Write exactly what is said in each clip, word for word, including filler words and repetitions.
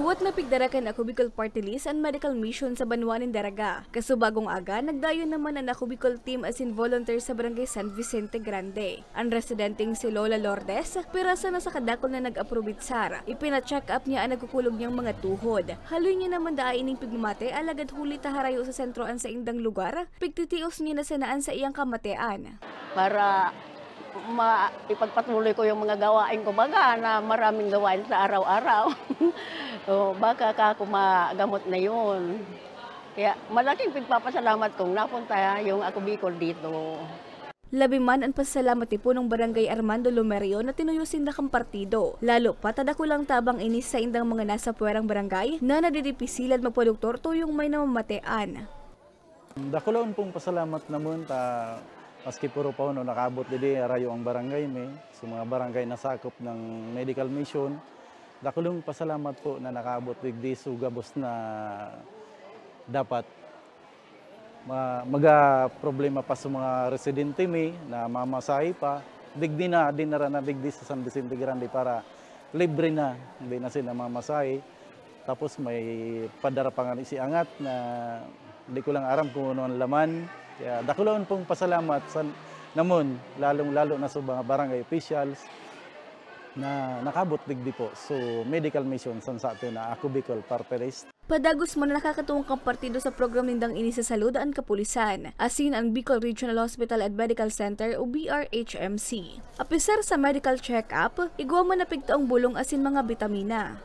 Huwat na pigdara kan Ako Bicol Party List an medical mission sa banwa nin Daraga. Kasubagong aga, nagdayon naman an Ako Bicol team asin volunteer sa Barangay San Vicente Grande. An residenteng si Lola Lourdes, pirasa na sa kadakul na nag-aprobitsar. Ipina-check up niya an nagkukulog niyang mga tuhod. Haloy niya naman daa ining pigmamate, alagad huli ta harayo sa sentro an saindang lugar, pigtitios niya na sana an saiyang kamatean. Para ma-, ipagpatuloy ko yung mga gawain ko, baga na maraming gawain sa araw-araw. O, baka ka ako magamot na yun. Kaya malaking pagpapasalamat kong napunta yung Ako Bicol dito. Labi man an pasalamat ni Punong Barangay Armando Lumerio na tinuyo sinda kan partido. Lalo pa ta dakulang tabang ini sa indang mga nasa puwerang barangay na nadidipisilan magpadoktor tuyong may namamatean. Dakulon pong pasalamat naman ta maski puro pa uno nakaabot didi, arayo ang barangay mi, sa mga barangay na sakop ng medical mission. Dakulong pasalamat po na nakaabot digdi so gabos na dapat ma-, maga problema pa sa mga residente mi na mamasahe pa. Digdi na, dinara na digdi sa San Vicente Grande para libre na, hindi na sila mamasahe. Tapos may padara pa nga si Angat na di ko lang aram kung ano ang laman. Kaya dakulon pong pasalamat sa namon, lalong-lalo na sa mga barangay officials na nakabot digdi po. So, medical mission san sa atin na Ako Bicol Party List. Padagos man na nakakatuwang kan partido sa program nindang ini sa salud an kapulisan, asin an Bicol Regional Hospital and Medical Center o B R H M C. Apisar sa medical check-up, igwa man na pigtaong bulong asin mga bitamina.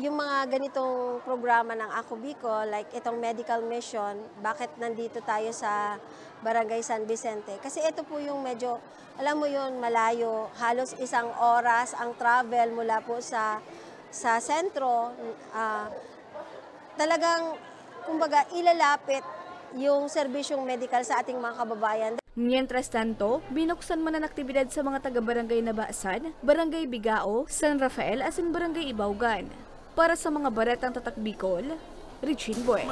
Yung mga ganitong programa ng Ako Bicol, like itong medical mission, bakit nandito tayo sa Barangay San Vicente? Kasi ito po yung medyo, alam mo yun, malayo. Halos isang oras ang travel mula po sa, sa sentro. Ah, talagang, kumbaga, ilalapit yung serbisyong medikal sa ating mga kababayan. Mientras tanto, binuksan man an aktibidad sa mga taga-Barangay Nabasan, Barangay Bigao, San Rafael asin Barangay Ibaugan. Para sa mga baretang Tatak Bicol, Richine Buen.